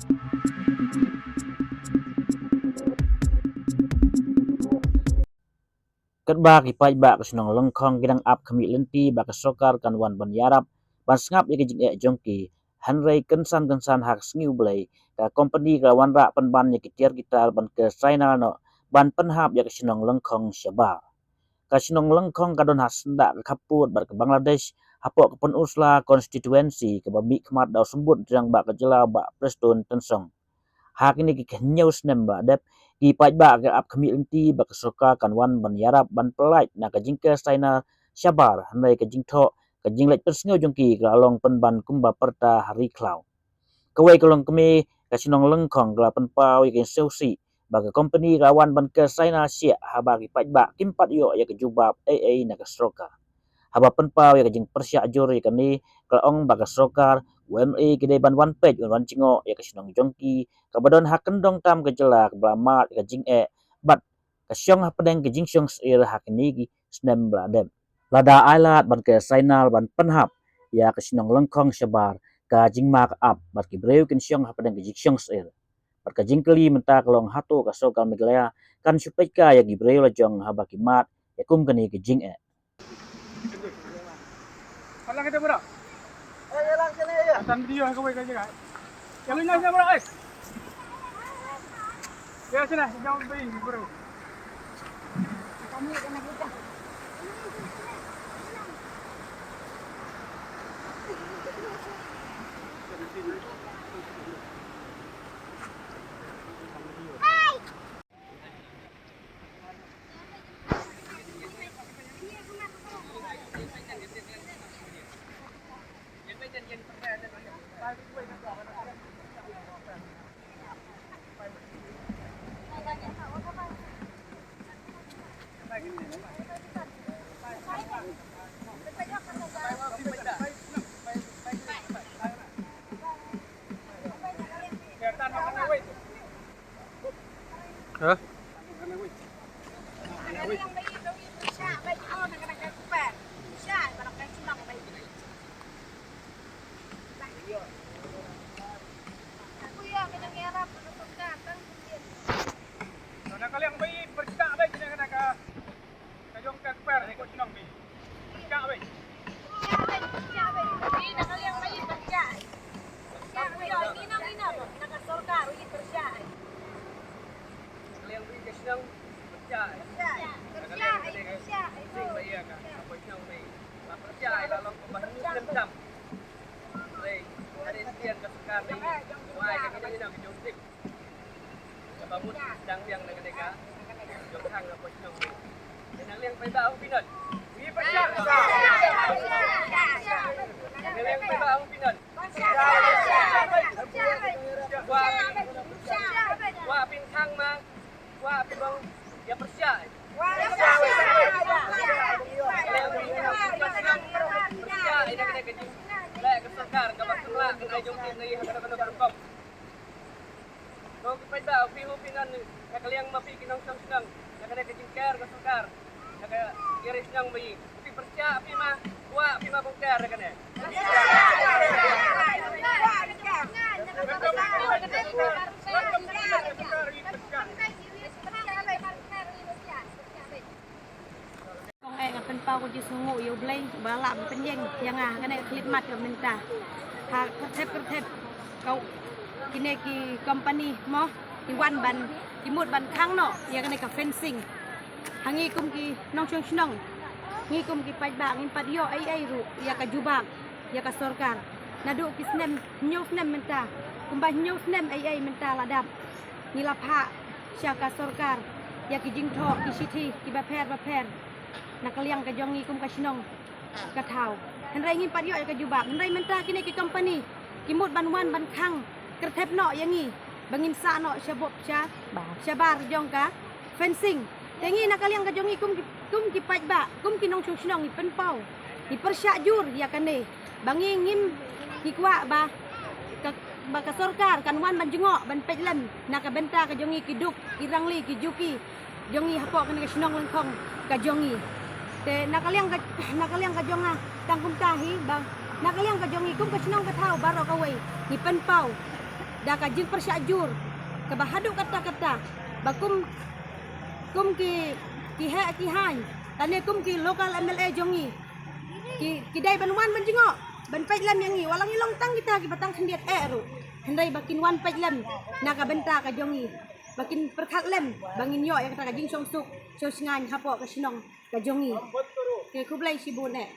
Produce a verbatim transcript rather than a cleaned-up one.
Katba ki paidbah ka shnong Lyngkhong ki dang ap khmih lynti ba ka sorkar kan wan ban ïarap ban sngap ïa ka jingeh jong ki, hynrei kynsan kynsan ha ka sngi U Blei ka kompani ka wanrah pynban ïa ki tiar ki tar ban ker sainal noh ban pynhap ïa ka shnong Lyngkhong shabar. Ka shnong Lyngkhong ka don ha syndah ka khappud bad ka Bangladesh hapoh ka Pynursla constituency, kaba mihkhmat da u symbud rangbah ka jylla Bah Prestone Tynsong. Ha kine ki hynñiew snem ba la dep, ki paidbah ki ap khmih lynti ba ka sorkar kan wan ban ïarap ban pyllait na ka jingker sainal shabar, hynrei ka jingthoh ka jingleit pynsngew jong ki ka la long pynban kumba pyrta ha ri khlaw. Kawei ka longkmie ka shnong Lyngkhong ka la pynpaw ïa ka jingsngewsih ba ka kompani ka la wan ban ker sainal shiah, haba ki paidbah kim pat ïoh ïa ka jubab ei ei na ka sorkar. Haba pynpaw ïa ka jingpyrshah jur ïa kane, ka la ong ba ka sorkar, u M L A ki dei ban wan peit, wan, wan jngoh ïa ka shnong jong ki kaba don ha kyndong tam ka jylla kaba la mad ïa ka jingeh bad ka shong hapdeng ka jingshong syier ha kine ki snem ba la dep. Lada ai lad ban ker sainal ban pynhap ïa ka shnong Lyngkhong shabar, ka jingma ka ap bad ki briew kin shong hapdeng ka jingshong syier. Bad ka jingkylli mynta ka long, hato ka sorkar Meghalaya kan shu peit kai ïa ki briew la jong haba ki mad ïa kum kane ka jingeh? Ko ki paidbah, phi u phi ngan, na ka liang ma phi ki nongshong shnong, na ka liang ka jingker ka sorkar, na ka ïa ri shnong ma i. Phi pyrshah phi ma, kwah phi ma bongkar na kane. Kong eh, nga pynpaw ka jingsngewnguh ïa U Blei ba la pynïeng ïa nga ha kane ka khyllipmat ka mynta. Ha kyrthep kyrthep ka, kine ki kompani mo, ki wan ban, ki mut ban khang noh ïa kane ka fencing. Ha ngi kum ki nongshong shnong, ngi kum ki paidbah ngim pat ïoh ei ei ruh ïa ka jubab ïa ka sorkar. Naduh ki snem, hynñiew snem mynta, kumba hynñiew snem ei ei mynta la dap. Ngi la phah sha ka sorkar ïa ki jingthoh ki shithi kiba pher ba pher na ka liang ka jong ngi kum ka shnong ka thaw. Hynrei ngim pat ïoh ïa ka jubab. Hynrei mynta kine ki kompani ki mut ban wan ban khang kyrthep noh ïa ngi ba ngin sah noh sha bo-, sha, shabar jong ka fencing. Te ngi na ka liang ka jong ngi kum ki, kum ki paidbah, kum ki nongshong shnong ngi pynpaw, ngi pyrshah jur ïa kane. Ba ngi ngim, ngi kwah ba ka, ba ka sorkar kan wan ban jngoh ban peit lem na ka bynta ka jong ngi ki duk, ki rangli, ki juki jong ngi hapoh kane ka shnong Lyngkhong ka jong ngi. Te na ka liang ka, na ka liang ka jong nga tang kumta hi ba na ka liang ka jong ngi kum ka shnong ka thaw baroh kawei ngi pynpaw da ka jingpyrshah jur kaba haduh katta katta, ba kum, kum ki, ki heh ki haiñ, lane kum ki local M L A jong ngi, ki, ki dei ban wan ban jngoh, ban peit lem ïa ngi, wat la ngi long tang kita kiba tang khyndiat eh ruh, hynrei ba kin wan peit lem na ka bynta ka jong ngi, ba kin pyrkhat lem ba ngin ïoh ïa kata ka jingshongsuk shongshngain hapoh ka shnong ka jong ngi. Te khublei shibun eh.